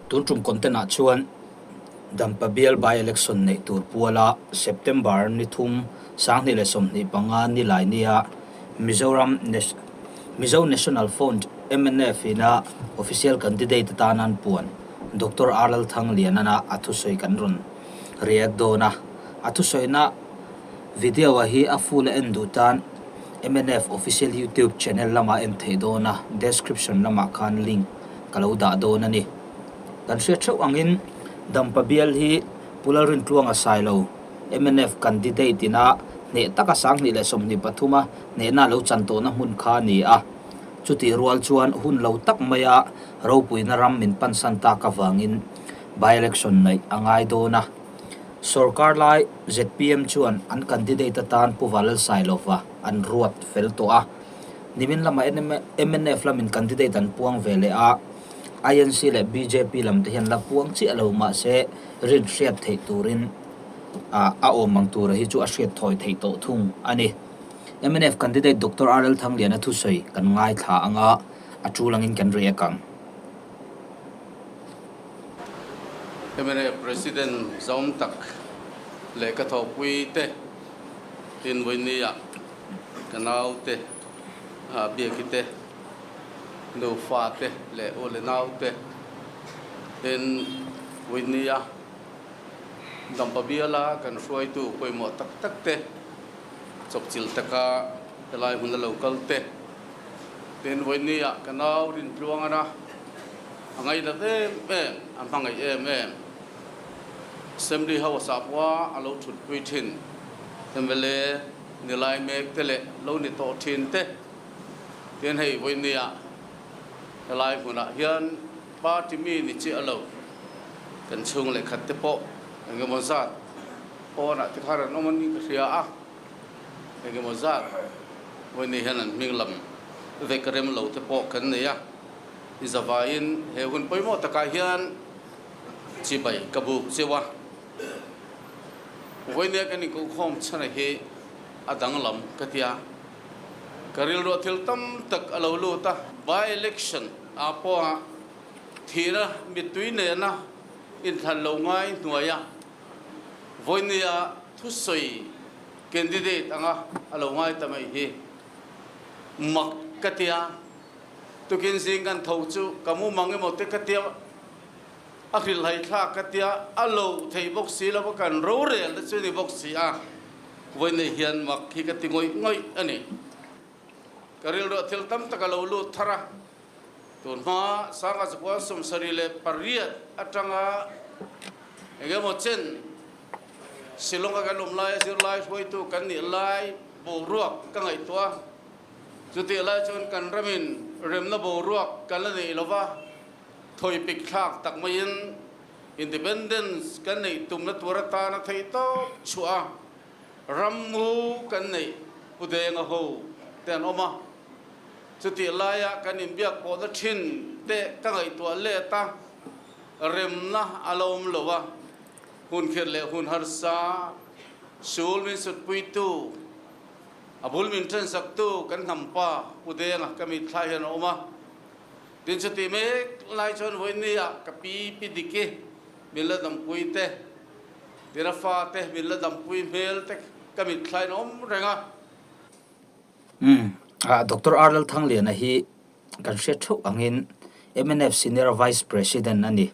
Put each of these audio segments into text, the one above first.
Tun tum content ah chuan Dampa bial by election neih tur puala September ni thum 2025 nilai nia Mizoram Mizo National Front, mnf, ina official candidate atan an puan Doctor R Lalthanglianana a thusawi kan rawn react dawn a. A thusawina video ah hi a full a en duh tan mnf official YouTube channel lamah en theih dawn a, description lamah khan link ka lo dah dawn a ni. Kan hriat theuh angin Dampa bial hi Pu Lalrintluanga Sailo, mnf candidate ina hneh taka 2023 a hnehna lo chan tawhna hmun kha a ni a. Chutih rual chuan hun lo tak maia ropuina ram min pansan tak avangin by-election neih a ngai dawn a. Sorkar lai zpm chuan an candidate atan Pu Valalsailova an ruat fel tawh a. Nimin lamah mnf lamin candidate an puang ve leh a, INC leh bjp lam te hian la puang chiah lo mahse rin hriat theih turin a awm ang tura hi chu a hriat thawi theih tawh thung a ni. Mnf candidate Doctor RL Thangliana thusawi kan ngaithla anga a tul angin kan react ang. Mnf President zawm tak leh ka thawhpui te tin Vawinia ka nau te, Biaki te, nufa te leh u leh nau te tin Vawinia Dampa biala kan hruaitu pawimawh tak tak te chawpchilh taka helai hmun a lo kal te tin Vawinia ka nau Rintluangana A ngainat em em, a hmangaih em em. Assembly House ah pawha a lo thutpui thin mla ni lai mek te leh lo ni tawh thin te tin hei vawinia helai hmunah hian party mi ni chiah lo kan chhung leh khat te pawh engemaw zat pawnah te khan an awm anih ka hria a. Engemaw zat vawinia hian an hming lam vek rem lo te pawh kan nei a. I zavaiin he hun pawimawh takah hian chibai ka buk cheu a. Vawinia kan inkohkhawm chhana hi a danglam ka ti a. Ka rilruah thil tam tak a lo lut a. By-election ah pawha thihna mittui nena inthlan lo ngai hnuaia vawinia thusawi candidate anga a lo ngai ta mai hi mak ka ti a. Tukin zing kan tho chu ka mu mang emaw te ka tia, a hrilhhai thlak ka tia, a lo thei bawk si lo va kan rorel te chu ni bawk si a, vawiin hian mak hi ka ti ngawih ngawih a ni. Ka rilruah thil tam tak a lo lut thar a, tun hma Sangha Zakuan 78 atanga eng emaw chen Shillong a kan awm lai a zirlai hruaitu kan nih lai boruak ka ngaihtuah a. Chutih lai chuan kan ramin remna boruak kan la neih lova, thawipik thlak tak maiin Independence kan neih tumna tur atana theih tawp chhuah a, rammu kan neih Pu Denga ho te an awm a. Chutih laia kan inbiak pawhna thin te ka ngaihtuah let a, remna a la awm lo a, hun khirh leh hun harsa sul min sutpuitu, A bul min ṭensaktu kan hnampa Pu Denga ka mitthla hian a awm a. Tin chuti mek lai chuan vawinia ka pi Pi Diki min la dampui te, Tira fa te min la dampui hmel te ka mitthla in a awm reng a. Umm, Doctor R Lalthangliana hi kan hriat theuh angin mnf Senior Vice President a ni.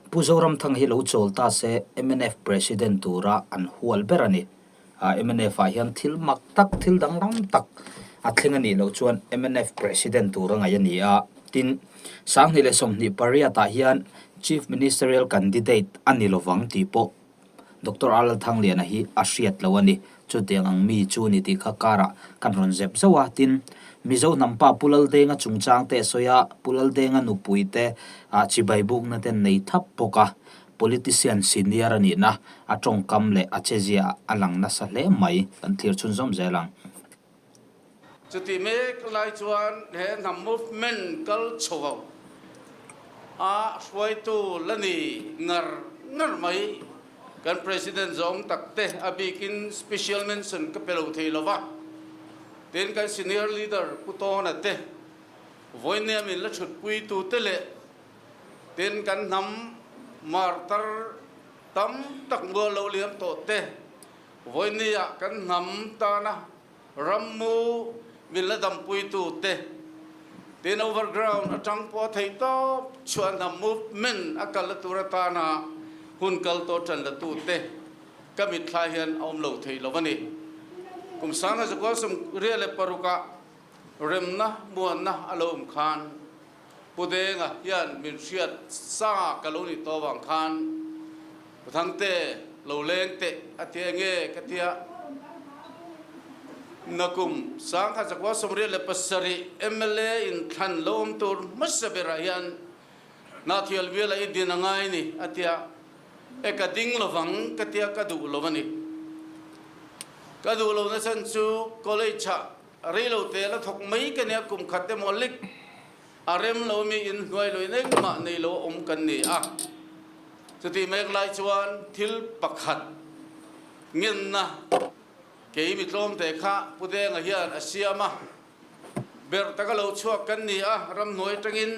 Pu Zoramthanga hi lo chawl ta se mnf President tura an hual ber a ni. Mnf ah hian thil mak tak, thil danglam tak a thleng a nih loh chuan mnf President tur a ngaih a ni a. Tin, 2028 ah hian Chief Ministerial Candidate a ni lovang tih pawh Doctor R Lalthangliana hi a hriat lo a ni. Chutiang ang mi chu ni tih kha karah kan rawn zep zauh a. Tin, Mizo hnampa Pu Laldenga chungchang te a sawi a, Pu Laldenga nupui te chibai bukna te an nei thap bawk a. Politician senior a nihna a tawngkam leh a chezia a lang nasa hle mai, kan thlir chhunzawm zel ang. Chutih mek lai chuan he hnam movement kal chho a hruaitu la ni ngar ngar mai. Kan President zawng tak te a bikin special mention ka pe lo thei lo va, tin kan senior leader Pu Tawna te, vawinia min la chhutpuitu te leh. Tin, kan hnam martar tam tak mual lo liam tawh te, vawinia kan hnam tana rammu min la dampuitu te, tin overground atang pawh a theih tawp chhuah hnam movement a kal la tur atana hun kal tawh tan la tu te ka mitthla hian a awm lo thei lo a ni. Kum 1986 ah remna muanna a lo awm khan Pu Denga hian min hriat sa ka lo nih tawh avang khan Pu Thangte lo leng teh a ti enge ka tia nakum 1987 mla inthlan lo awm tur hmasa berah hian Hnahthial biala i din a ngai ni a tia e ka ding lovang ka tia ka duh lo a ni. Ka duh lo nachhan chu college ah Reilo te la thawk mai ka nia kum khat emaw lik a rem lo mi in hnuai lo in engmah nei lo a awm kan ni a. Chuti mek lai chuan thil pakhat ngenna kei mi tlawm te kha Pu Denga hian a siam a, ber taka lo chhuak kan ni a, ramhnuai atangin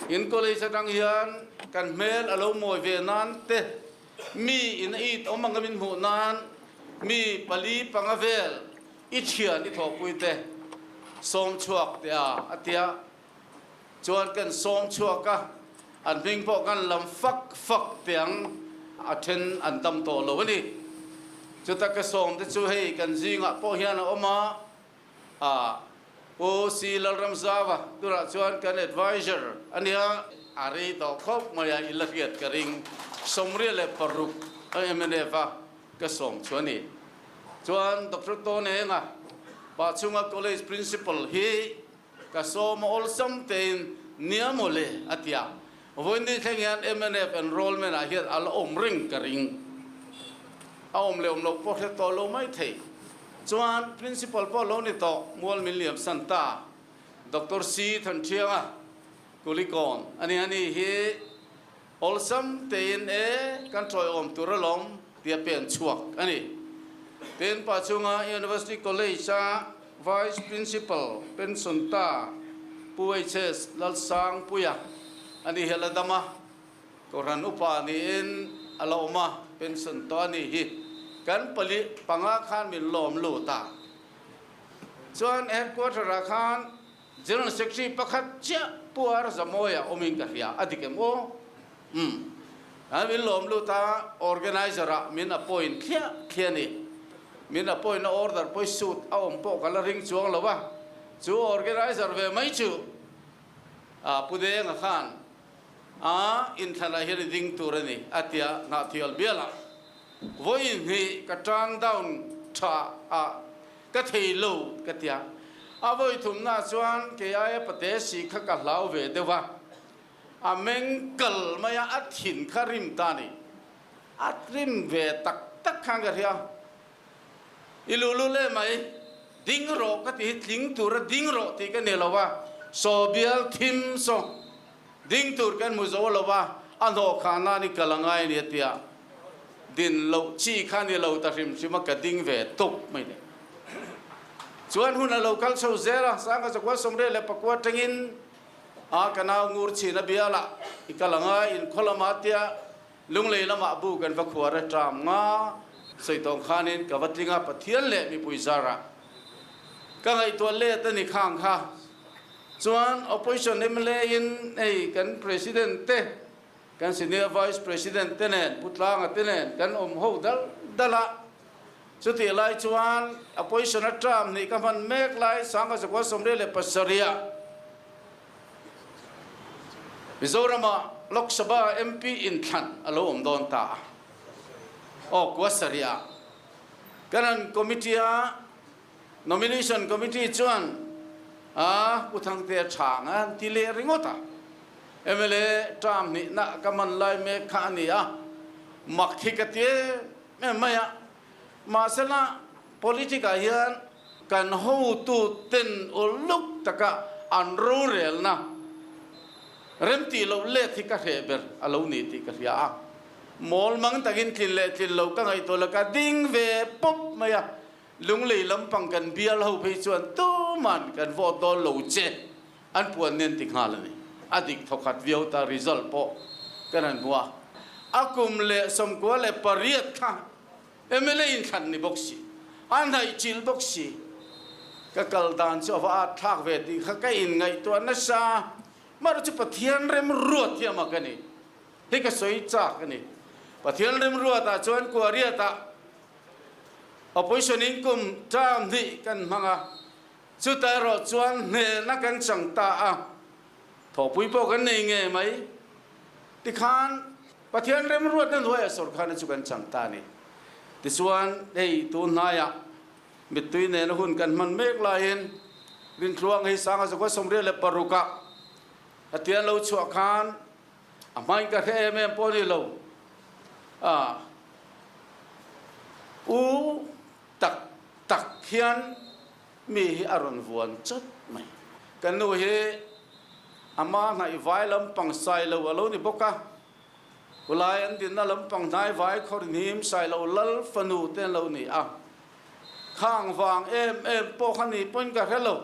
in college atang hian kan hmel a lo mawi ve nan te mi in a it awm ang a min hmuh nan mi pali panga vel I thian i thawhpui te sawm chhuak teh a, a tia. Chuan kan sawm chhuak a, an hming pawh kan lam fak fak teh ang, a then an dam tawh lo a ni. Chuta ka sawm te chu hei kan zingah pawh hian a awm a, a Pu Si Lalramzava turah chuan kan advisor a nia. A rei tawh khawp mai a, i la hriat ka ring. 96 mnf a ka sawm chu a ni. Chuan Doctor Tawnenga Pahchunga College Principal hi ka sawm a awlsam tein nia maw le a ti a. Vawiin thleng hian mnf enrollment ah hian a la awm reng ka ring. A awm leh awm loh pawh hre tawh lo mai thei. Chuan Principal pawh lo ni tawh Mual min liam san ta Doctor C Thanthianga Kulikawn a ni. Ani hi Awlsam tein e kan tawiawm tur alawm tia pen chhuak a ni. Tin, Pachunga University College-a Vice Principal pension ta Pu HS Lalsangpuia a ni hi a la dam a, Kohhran upa niin a la awm a, pension tawh a ni hi. Kan pali panga khan min lawm lut a. Chuan headquarter-ah khan General Secretary pakhat chiah Pu R Zamawia awmin ka hria, a dik em aw? Umm. A min lawm lut a, organizer ah min appoint thliah thliah a ni. Min appoint na order pawh hi suit a awm pawh ka la ring chuang lo a, chu organizer ve mai chu a Pu Denga khan a inthlanah hian i ding tur a ni a tia Hnahthial bialah vawiin hi ka turn down tha a Ka thei lo ka ti a. A vawi thumna chuan kei aia pate si kha ka hlau ve deuh a. A meng kal mai a, a thin kha rim ta a ni. A rim ve tak tak khan ka hria. I luh luh leh mai, ding rawh ka ti hi tling tura ding rawh tih ka ni lo a, saw bial thim saw ding tur kan hmu zo lo a, a hnawh khah nan i kal a ngai a ni a ti a. Din loh chi kha ni lo ta hrim hrim a ka ding ve tawp mai ni. Chuan hun a lo kal chho zel a, Sangha Zakua 94 tangin a ka nau ngur chhin a bial a, i kal anga in khaw lamah tia Lunglei lamah bu kan va khuar a ṭam nga sawi tawng khanin ka va tling a Pathian leh mipui zarah ka ngaihtuah let a ni khang kha. Chuan opposition mla in hei kan president te Kan Senior Vice President te nen, Pu Tlanga te nen kan awm ho dal dal a. Chutih lai chuan a position a term hnih ka hman mek lai 1987 ah Mizorama Lok Sabha MP inthlan a lo awm dawn ta a. Aw kua sarih ah kan han committee a Nomination Committee chuan a Pu Thangtea chhang a han ti leh ringawt a, mla term hnihna ka man lai mek kha a ni a, mak hi ka ti em em mai a. Mahsela politic ah hian kan hotu ten uluk taka an rorelna remtih loh let hi ka hreh ber a lo ni tih ka hria a. Mawl mang takin tlin leh tlin lo ka ngaihtuah lo ka ding ve pawp mai a. Lunglei lampang kan bial ho phei chuan tuman kan vote dawn lo che an puan nen ti nghal a ni. A dik thawkhat viau ta result pawh kan han hmu a. A kum leh 98 kha mla in thlan ni bawk si, a hnaihchilh bawk si. Ka kal dan chu a va at thlak ve tih kha ka inngaihtuah nasa. Mahse chu Pathian remruat hi a mak a ni. Hei ka sawi chak a ni. Pathian remruatah chuan Kuariatah Opposition in kum term hnih kan hmang a, chutah erawh chuan hnehna kan chang ta a, thawhpui pawh kan nei ngei mai. Tikhan Pathian remruatna hnuaiah sawrkharna chu kan chang ta a ni. Tichuan hei tun hnaiah mittui nena hun kan hman mek laiin Rintluang hei Sanga zakua 86 ah Pathian lo chhuah khan A hmain ka hre em em pawh a ni lo. A u tak tak hian mi hi a rawn vuan chawt mai. Ka nu hi a ma hnaih vai lampang Sailo a lo ni bawk a, Kulai an dinna lampang hnai vai Khawrhnim Sailo lal fanu te an lo ni a. Khang vang em em pawh kha ni pawhin ka hre lo.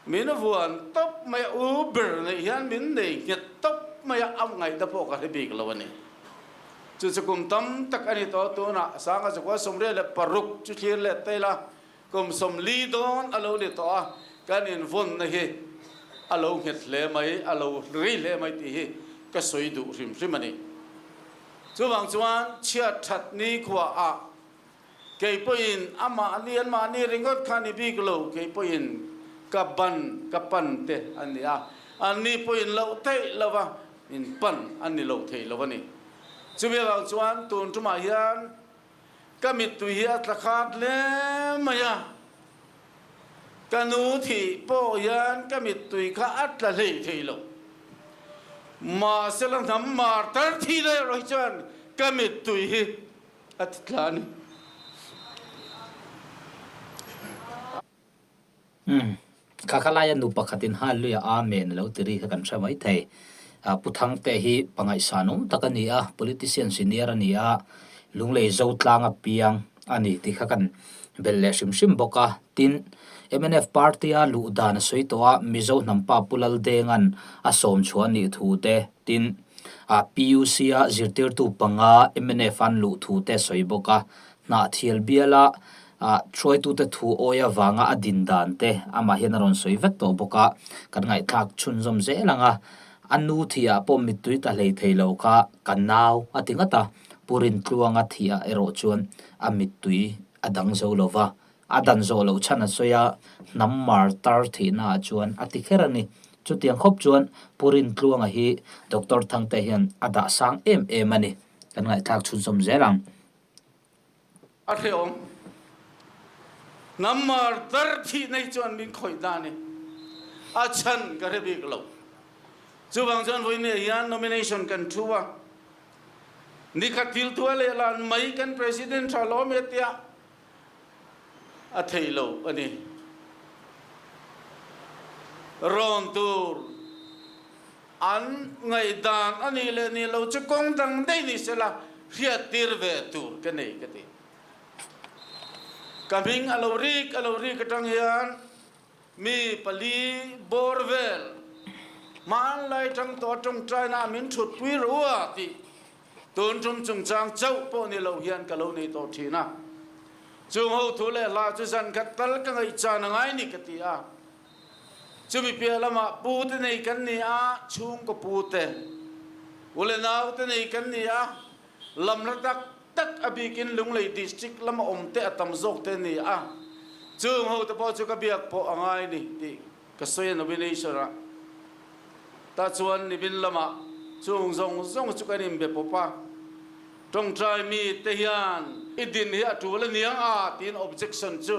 Min vuan tawp mai a, u ber neih hian min nei nghet tawp mai a, a ngaihna pawh ka hre bik lo a ni. Chu chu kum tam tak a ni tawh, tunah Sanga zakua 86 chu thlir let ta ila, kum 40 dawn a lo ni tawh a, kan invawnna hi a lo nghet hle mai, a lo rei hle mai tih hi ka sawi duh hrim hrim a ni. Chuvang chuan chhiat that nikhua ah Kei pawhin amahni anmahni ringawt kha ni bik lo, kei pawhin ka ban ka pan te a ni a, anni pawhin loh theih lo va, min pan an ni lo thei lo a ni. Chumi avang chuan tun tumah hian ka mittui hi a tla khat hle mai a, ka nu thih pawh hian ka mittui kha a tla hlei thei lo. Mahsela hnam martar thih leh erawh hi chuan ka mittui hi A ti tla a ni. Umm. Kha kha laia nu pakhatin Hallelujah Amen a lo ti ri kha kan hre mai thei. Pu Thangte hi pangaihsan awm tak a ni a, politician senior a ni a, Lunglei Zotlanga piang a ni tih kha kan belh leh hrim hrim bawk a. Tin, mnf party-a luh dan a sawi tawh a, Mizo hnampa Pu Laldenga'n a sawm chhuah a nih thu te, tin, A PUC-a zirtirtu panga mnf an luh thu te sawi bawk a, Hnahthial biala hruaitute thu awi avanga a din dan te amah hian a rawn sawi vek tawh bawk a, kan ngaihthlak chhunzawm zel ang a, a nu thihah pawh mittui ta hlei thei lo kha ka nau a ti ngat a, Pu Rintluanga thihah erawh chuan a mittui a dang zo lo va, A dan zawh loh chhan a sawi a, hnam mar tar thihnaah chuan a ti kher a ni. Chutiang khawp chuan Pu Rintluanga hi Doctor Thangte hian a dah sang em em a ni. Kan ngaihthlak chhunzawm zel ang. A hrehawm. Hnam mar tar thihna hi chuan min khawih ta a ni. A chhan ka hre bik lo. Chuvang chuan vawiin hian nomination kan thu a. Nikhat thil thua leh lan mai kan President tha lawm e tia a thei lo a ni. Rawn tur an ngaihdan a nih leh nih lo chu kawng dang daih ni sela hriattir ve tur ka nei ka ti. Ka hming a lo rik a lo rik atang hian Mi pali bawr vel hmanlai tang tawh tawngtaina min thutpui ru a tih tun tum chungchang chauh pawh ni lo hian ka lo nei tawh thin a. Chung ho thu leh hla chu zan khat tal ka ngaihchan a ngai ni ka ti a. Chumi piah lamah pu te nei kan ni a, chhungkaw pu te, u leh nau te nei kan ni a, Lamla tak tak a bikin Lunglei District lama awm te a tam zawk te a ni a, chung ho te pawh chu ka biak pawh a ngai ni tih ka sawi a nomination ah. Tah chuan nimin lamah chung zawng zawng chu kan inbe pawp a, tawngtai mi te hian i din hi a tul a niang a tiin objection chu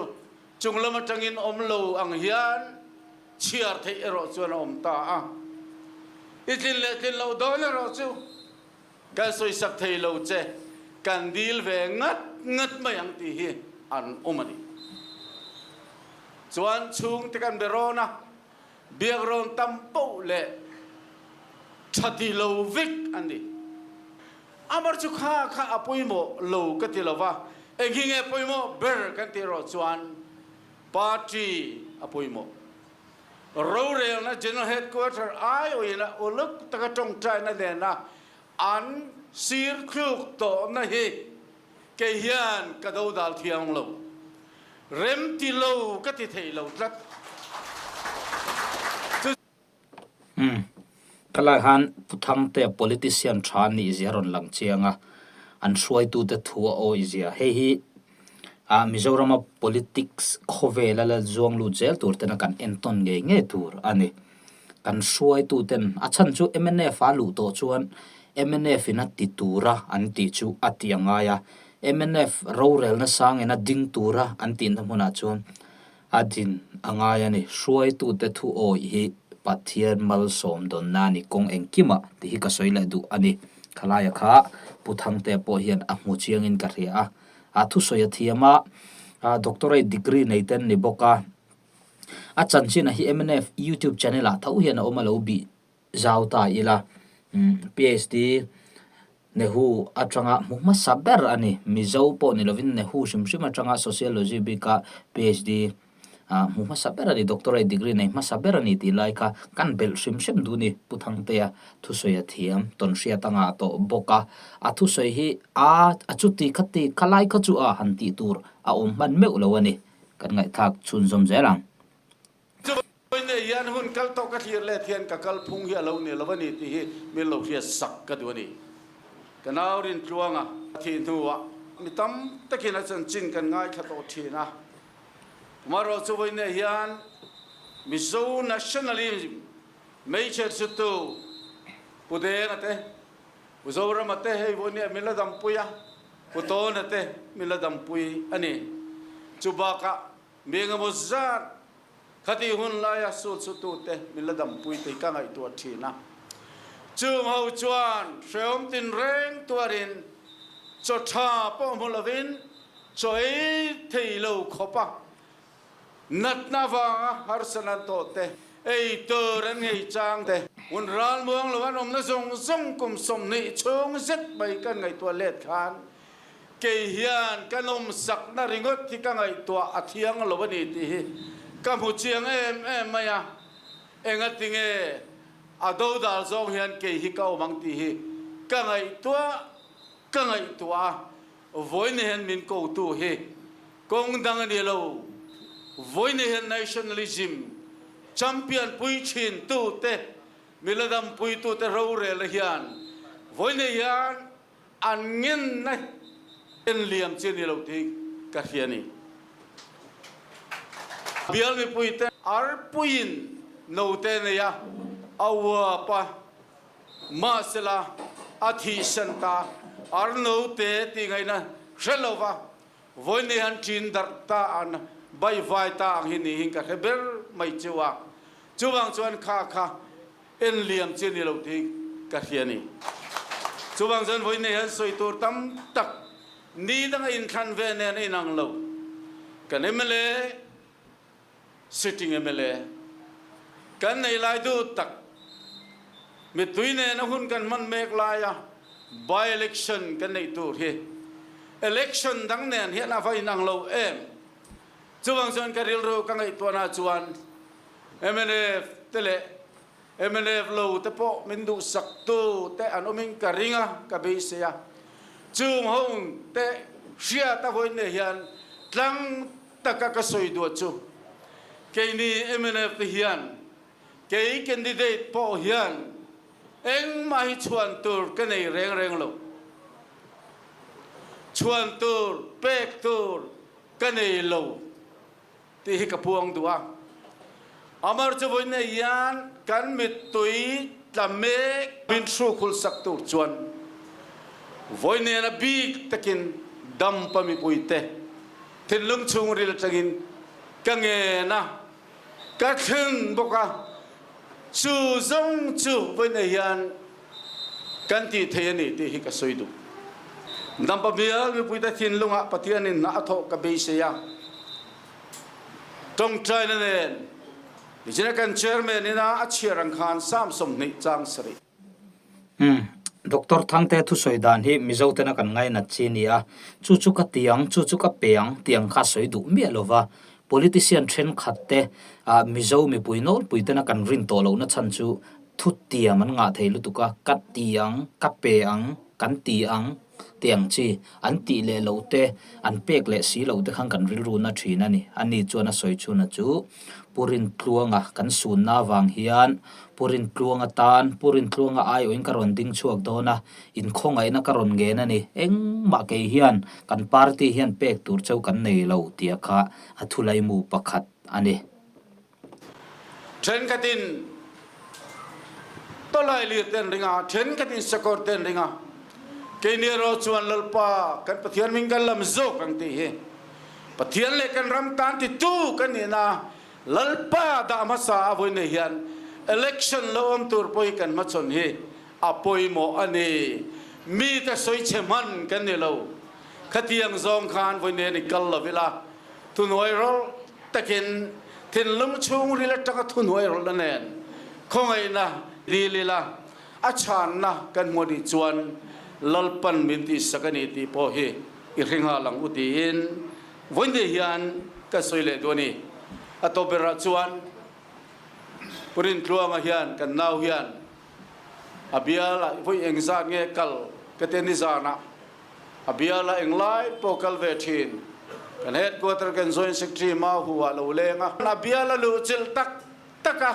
chung lam atangin awm lo ang hian chhiar theih erawh chuan a awm ta a, i tlin leh tlin loh dawn erawh chu Kan sawisak thei lo che, kan dil ve ngat ngat mai ang tih hi an awm a ni. Chuan chhungte kan be rawn a, biak rawn tam poh leh tha ti lo vek an ni. Amar chu kha kha a pawimawh lo ka ti lo va, eng hi nge pawimawh ber kan tih erawh chuan party a pawimawh. Rorelna General Headquarter aiawina uluk taka tawngtaina nena an sir thluk tawhna hi kei hian ka dodal thiang lo. Rem ti lo ka ti thei lo tlat. Chu. Umm. Ka lai khan Pu Thangtea politician tha nih zia a rawn lang chiang a, an hruaitute thu a awih zia. Hei hi ah Mizorama politics khawvela la zuang lut zel tur tena kan entawn ngei ngei tur a ni. Kan hruaituten a chhan chu mnf a luh tawh chuan mnf in a ti tura an tih chu a ti a ngai a, mnf rorelna sangin a ding tura an tihna hmunah chuan A din a ngai a ni. Hruaitute thu awih hi Pathian malsawm dawnna a ni kawng engkimah tih hi ka sawi leh duh a ni. Khalaia kha Pu Thangtea pawh hian a hmu chiangin ka hria a. A thusawi a thiam a, doctorate degree nei te an ni bawk a. A chanchin hi mnf YouTube channel ah tho hian a awm a lo bih zau ta ila. PhD Nehu atanga hmu hmasa ber a ni. Mizo pawh ni lovin Nehu hrim hrim atanga Sociology bika PhD hmu hmasa ber a ni, Doctorate degree nei hmasa ber a ni tih lai kha kan belh hrim hrim duh a ni. Pu Thangtea thusawi a thiam, tawnhriat a ngah tawh bawk a, a thusawi hi a a chuti kha ti kha lai kha chu a han tih tur a awm hman meuh lo a ni. Kan ngaihthlak chhunzawm zel ang. Vawiin hian hun kal tawh ka thlir let hian ka kalphung hi a lo ni lo a ni tih hi min lo hriat sak ka duh a ni. Ka nau Rintluanga thih hnuah mi tam takin a chanchin kan ngaithla tawh thin a. Amaherawhchu vawiin hian Mizo Nationalism Major Sutu Pu Denga te, Pu Zorama te hei vawiin min la dampui a, Pu Tawna te min la dampui a ni. Chubakah Mi engemaw zat khatih hun laia sul chhutute min la dampui te hi ka ngaihtuah thin a. Chung ho chuan hrehawm tinreng tuarin chaw tha pawh hmu lovin chaw ei thei lo khawpa natna avanga harsatna an tawh te, ei tur an ngei chang te, hun ralmuang lo an awmna zawng zawng kum 20 chhung zet mai kan ngaihtuah let khan Kei hian ka nawmsakna ringawt hi ka ngaihtuah a thiang lo a ni tih hi ka hmu chiang em em mai a, engatinge a dodal zawng hian kei hi ka awm ang tih hi ka ngaihtuah ka ngaihtuah a, vawiin hian min kotu hi kawng dang a ni lo, vawiin hian nationalism champion pui thin tute, mila dampui tute rorelna hian vawiin hian An ngenna en liam chi a ni lo tih ka hria a ni. Bial mipuite arpuiin note a nei a, a uap a, mahsela a thihsan ta. Ar note tih ngaihna hre lo va, vawiin han ṭin darh ta an baihvai ta ang hi niin ka hre ber mai cheu a. Chuvang chuan kha kha En liam chi a ni lo tih ka hria a ni. Chuvang chuan vawiin nei hian sawi tur tam tak ni danga inthlan ve nen a inang lo. Kan mla, sitting mla, kan nei lai duh tak, mittui nena hun kan hman mek laia by-election kan neih tur hi election dang nen hian a va inang lo em? Chuvang chuan ka rilru ka ngaihtuahna chuan mnf te leh mnf lo te pawh min duhsak tu te an awmin ka ring a, ka beisei a. Chung ho te hriat a vawiin nei hian tlang taka ka sawi duah chu keini mnf te hian kei candidate pawh hian engmah hi chhuan tur ka nei reng reng lo. Chhuan tur, pek tur ka nei lo tih hi ka puang duh a. Amar chu vawiin nei hian kan mittui tla mek min hrukhul sak tur chuan vawiin nena bik takin dampa mipuite thinlung chhungril atangin ka ngen a, ka thleng bawk a. Chu zawng chu vawiin nei hian kan tih thei a ni tih hi ka sawi duh. Dampa bial mipuite thinlungah Pathianin hna a thawh ka beisei a, tawngtaina nen nichina kan chairman ina a chhiar ang khan Psalm 20 chang sarih. Umm, Doctor Thangte thusawi dan hi Mizo tena kan ngainat chi a ni a, chu chu ka ti ang, chu chu ka pe ang tih ang kha a sawi duh miah lo va. Politician thenkhat te Mizo mipui nawlpui tena kan rin tawh lohna chhan chu thutiam an ngah thei lutuk a, ka ti ang, ka pe ang, kan ti ang tih ang chi an tih leh loh te, an pek leh si loh te khan kan rilru na thin a ni. Ani chuan a sawi chhuna chu Pu Rintluanga kan sunna avang hian Pu Rintluanga tan Pu Rintluanga aiawhin ka rawn ding chhuak dawn a, inkhawngaihna ka rawn ngen a ni. Engmah kei hian kan party hian pek tur cheu kan nei lo tia kha a thulaimu pakhat a ni. Thenkhatin tawlailir te an ring a, thenkhatin sakawr te an ring a, keini erawh chuan Lalpa kan Pathian hming kan lam zawk ang tih hi Pathian leh kan ram tan titu kan nihna Lalpa dah hmasa a vawi nei hian election lo awm tur pawh hi kan hmachhawn hi a pawimawh a ni. Mite sawichhe hman kan ni lo. Khatiang zawng khan vawi nen i kal lo ila thuhnuai rawlh takin thinlung chhungril atanga thuhnuai rawlhna nen khawngaihna dil ila a chhanna kan hmuh anih chuan Lalpan min tihsak a ni tih pawh hi i hre nghal ang u tiin vawiin hian ka sawi leh duh a ni. A tawp berah chuan Pu Rintluanga hian kan nau hian a bialah vawi engzat nge kal ka ti a nizanah A biala englai pawh kal ve thin. Kan headquarter kan joint secretary Mau Hu ah lo leng a. A biala luh chilh tak tak a,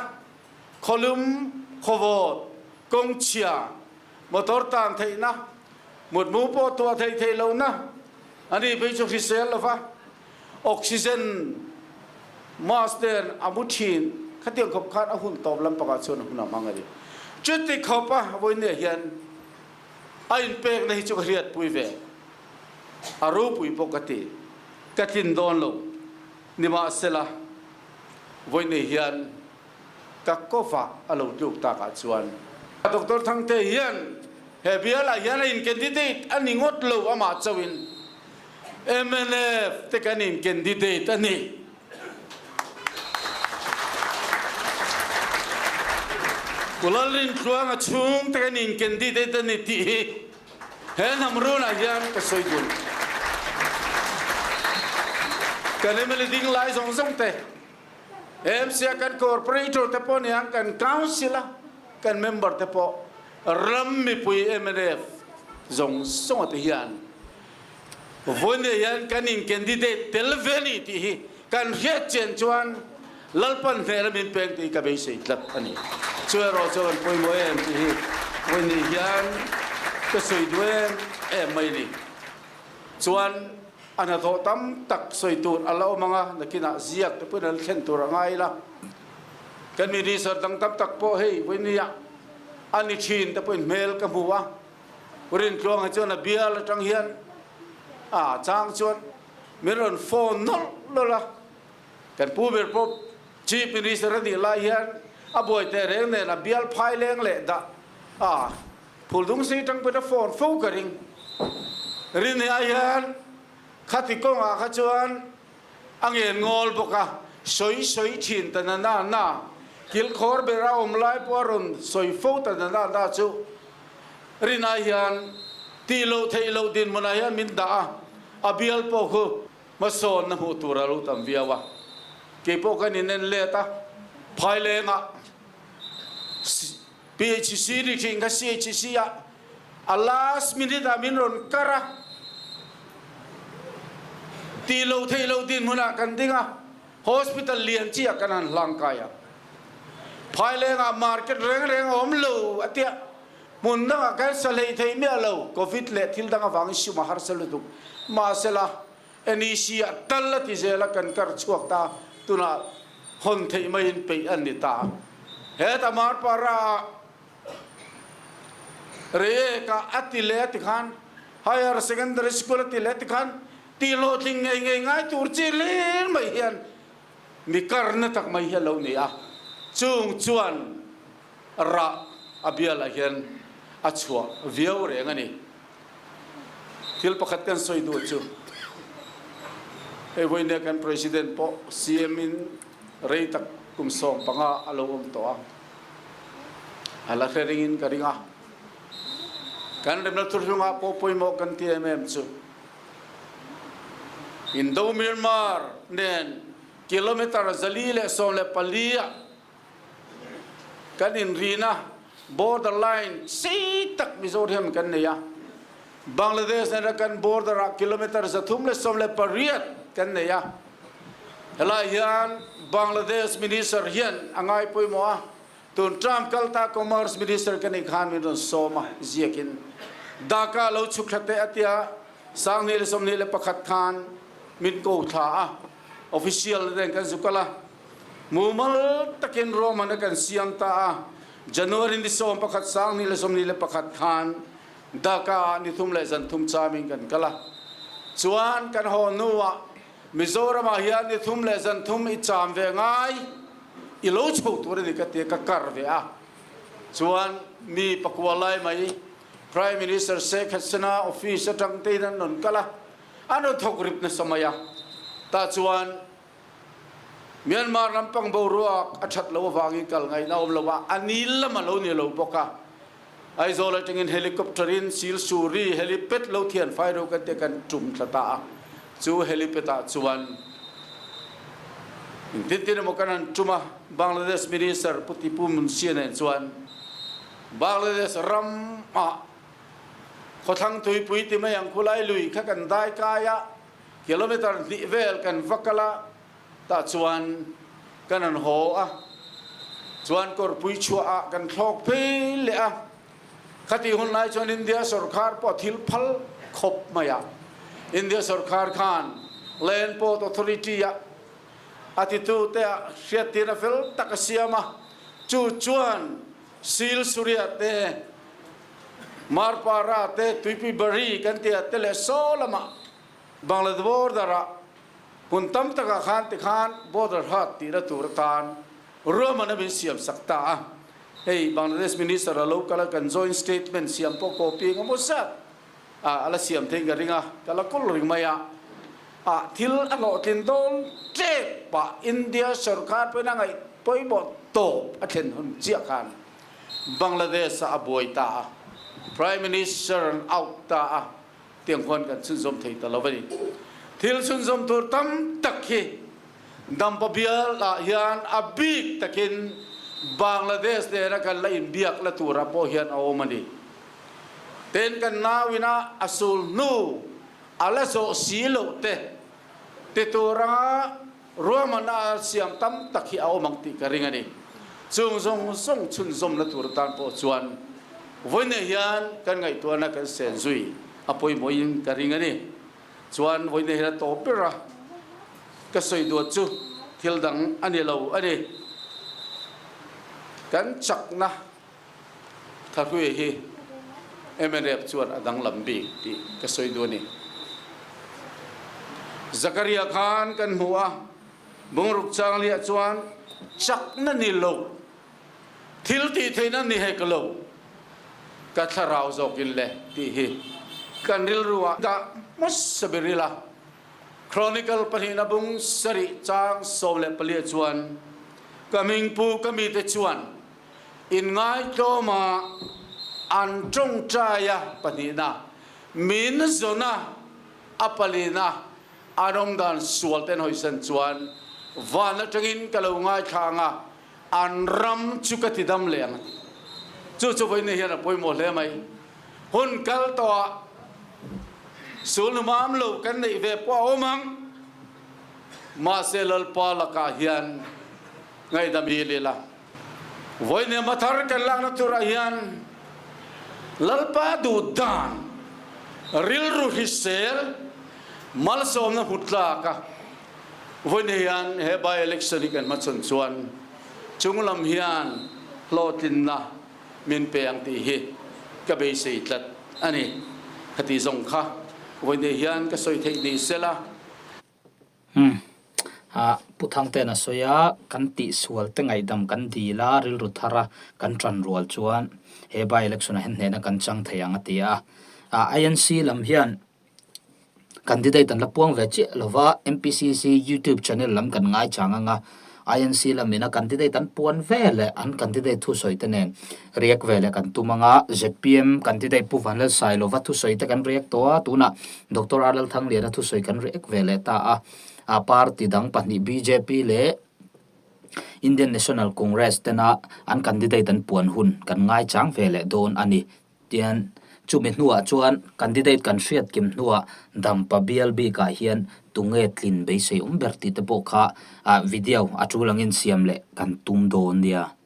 khawlum, khawvawt, kawng chhia, motor tan theihna, mutmu pawh tuah theih theih lohna, ani phei chu hrisel lova oxygen mask nen a mu thin. Khatiang khawp khan a hun tawp lampangah chuan hun a hmang a ni. Chuti khawpa vawinia hian A inpekna hi chu ka hriatpui ve, a ropui pawh ka ti, ka tlin dawn lo. Nimahsela, vawiinei hian ka kawva a lo tluk takah chuan Doctor Thangte hian he bialah hian a in-candidate a ni ngawt lo, amah chauhin mnf te kan in-candidate a ni. Pu Lalrintluanga chhungte kan in candidate a ni tih hi he hnam runah hian ka sawi dun. Kan mla ding lai zawng zawng te, MC a kan corporator te pawh niang kan council a kan member te pawh ram mipui mnf zawng zawng te hian Vawinia hian kan in candidate tel ve ni tih hi kan hriat chian chuan Lalpan hnehna min peng tih hi ka beisei tlat a ni. Chu erawh chu kan pawimawh em tih hi vawinia hian ka sawi duh em em mai a ni. Chuan a hnathawh tam tak sawi tur a la awm ang a, nakinah ziak te pawhin an thlen tur a ngai ila. Kan minister dang tam tak pawh hei vawinia a ni thin te pawhin hmel ka hmu a. Rintluanga chuan a bial atang hian a chang chuan min rawn phone nawlh nawlh a, kan pu ber pawh Chief Minister a nih lai hian a buai teh reng nen a bial phai leng leh dah a, Phuldungsei atang pawhin a phone fo ka ring. Rinheh ah hian khati kawngah kha chuan A ngen ngawl bawk a, sawi sawi thin ta na na na, kilkhawr ber a awm lai pawh a rawn sawi fo ta na na na chu rinai hian tih loh theih loh dinhmunah hian min dah a, a bial pawh khu hmasawnna hmuh tur a lo tam viau a, kei pawh kan inen let a, Phailengah PHC ni thin kha CHC ah a last minute ah min rawn kar a, tih loh theih loh dinhmunah kan ding a, hospital lian chi ah kan han hlang kai a, Phailengah market reng reng a awm lo a tia, hmun dangah kan sa hlei thei miah lo, covid leh thil dang avangin sum a harsa lutuk, mahsela NEC ah tal a ti zel a kan kar chhuak ta, tunah hawn theih maiin peih an ni ta. Heta Marpara ah Reiek ah a ti leh a ti khan Higher Secondary School a ti leh a ti khan tih hlawhtling ngei ngei ngai tur chi hlir mai hian mi karna tak mai hi a lo ni a, chung chuan rah a bialah hian a chhuah viau reng a ni. Thil pakhat kan sawi duh chu hei vawinia kan President pawh CM in rei tak kum 15 a lo awm tawh a, a la hre ringin ka ring a. Kan remna thurhlungah pawh pawimawh kan ti em em chu Indo-Myanmar nen. Kilometre 414 ah kan inrina border line sei tak Mizoram kan nei a, Bangladesh nena kan border ah kilometre 318 kan nei a. Helai hian Bangladesh Minister hian a ngai pawimawh a, tun term kalta Commerce Minister ka nih khan min rawn sawm a, ziakin Dhaka lo chhuk thla teh a tia 2021 khan min ko thla a, official te kan zu kal a. Mumal takin Roman a kan siam ta a, January ni 11 2021 khan Dhaka ah ni thum leh zan thum chamin kan kal a. Chuan kan haw hnuah Mizoram ah hian ni thum leh zan thum i cham ve ngai i lo chho tur a ni ka ti a, ka kar ve a. Chuan mi pakua lai mai Prime Minister Sheikh Hasina office atang tein an rawn kal a, an rawn thawk rip nasa mai a. Tah chuan Myanmar lampang boruak a that lo avangin kal ngaihna awm lo a, a nil lam a lo ni lo bawk a. Aizawl atangin helicopter in Silsuri helipad lo thian fai ro kan tia kan tum thla ta a, chu helipad ah chuan engtin tin emaw kan han tum a, Bangladesh Minister Pu Tipu Munshi nen chuan Bangladesh ram ah khawthlang tuipui ti mai ang khulai lui kha kan dai kai a, Kilometre hnih vel kan va kal a, tah chuan kan han haw a, chuan kawrpui chhuah ah kan thlawk phei leh a. Khatih hun lai chuan India sawrkhar pawh thil phal khawp mai a, India sawrkhar khan Land Port Authority ah a titu te ah hriattirna fel tak a siam a, chu chuan Sil Surya te, Marpara te, Tuipui Bari kan tih ah te leh saw lamah Bangladesh border ah hmun tam takah khan tikhan border hat tihna tur atan ruahmanna min siam sak ta a. Hei Bangladesh Minister a lo kal a, kan joint statement siam pawh copy eng emaw zat a la siam theiin ka ring a, ka la kawl ring mai a. Ah thil a hlawhtlin dawn tlep pah India sorkar pawhin a ngaih pawimawh tawp a thlen hun chiah khan Bangladesh ah a buai ta a, Prime Minister an out ta a, tiang khuan kan chhunzawm thei ta lo a ni. Thil chhunzawm tur tam tak hi Dampa bial ah hian a bik takin Bangladesh nena kan la inbiak la turah pawh hian a awm a ni. Ten kan nauina a sul hnu a la zawh si loh te ti tur anga Ruahmanna a siam tam tak hi a awm ang tih ka ring a ni. Chung zawng zawng chhunzawmna tur atan pawh chuan vawiinah hian kan ngaihtuahna kan sen zui a pawimawhin ka ring a ni. Chuan vawiinah hian a tawp ber a, ka sawi duat chu thil dang a ni lo a ni. Kan chakna Thahrui hi mnf chuan a danglam bik tih ka sawi duh a ni. Zakaria khan kan hmu a, bungruk changliah chuan chakna ni lo, thil tih theihna ni hek lo, ka thlarau zawkin le tih hi kan rilru ah dah hmasa ber ila. Chronicle pahnihna bung sarih chang 14 ah chuan ka hmingpu ka mite chuan Inngaitlawma an tawngtai a pahnihna, min zawna a palina an awm dan sual ten hawisan chuan van atangin ka lo ngaithla ang a, an ram chu ka ti dam leh ang a ti. Chu chu vawiin hian a pawimawh hle mai. Hun kal tawhah sulhnumam lo kan neih ve pawh a awm ang, mahse Lalpa lakah hian ngaihdam dil ila. Vawiin hmathar kan lakna turah hian Lalpa duh dan rilru hrisel malsawmna hmu tlak a, vawiin hian he by-election hi kan hmachhawn chuan chunglam hian hlawhtlinna min pe ang tih hi ka beisei tlat a ni. Khati zawng kha vawiin hian ka sawi theih ni sela. Umm. Ah, Pu Thangte'n a sawi a, kan tihsual te ngaihdam kan dil a, rilru thar a kan tan rual chuan he by election ah hian hnehna kan chang thei ang a ti a. Ah, INC lam hian candidate an la puang ve chiah lo va, MPCC YouTube channel lam kan ngaichang ang a, INC lamin a candidate an puan ve leh an candidate thusawi te nen react ve leh kan tum ang a, zpm candidate Pu Vanlalsailova thusawi te kan react tawh a, tunah Doctor R Lalthangliana thusawi kan react ve leh ta a. party dang pahnih bjp leh Indian National Congress tena an candidate an puan hun kan ngaichang ve leh dawn a ni. Tian, chumi hnuah chuan candidate kan hriat kim hnuah Dampa bial bikah hian tunge tlin beisei awm ber tih te pawh kha video a tul angin siam leh kan tum dawn nia.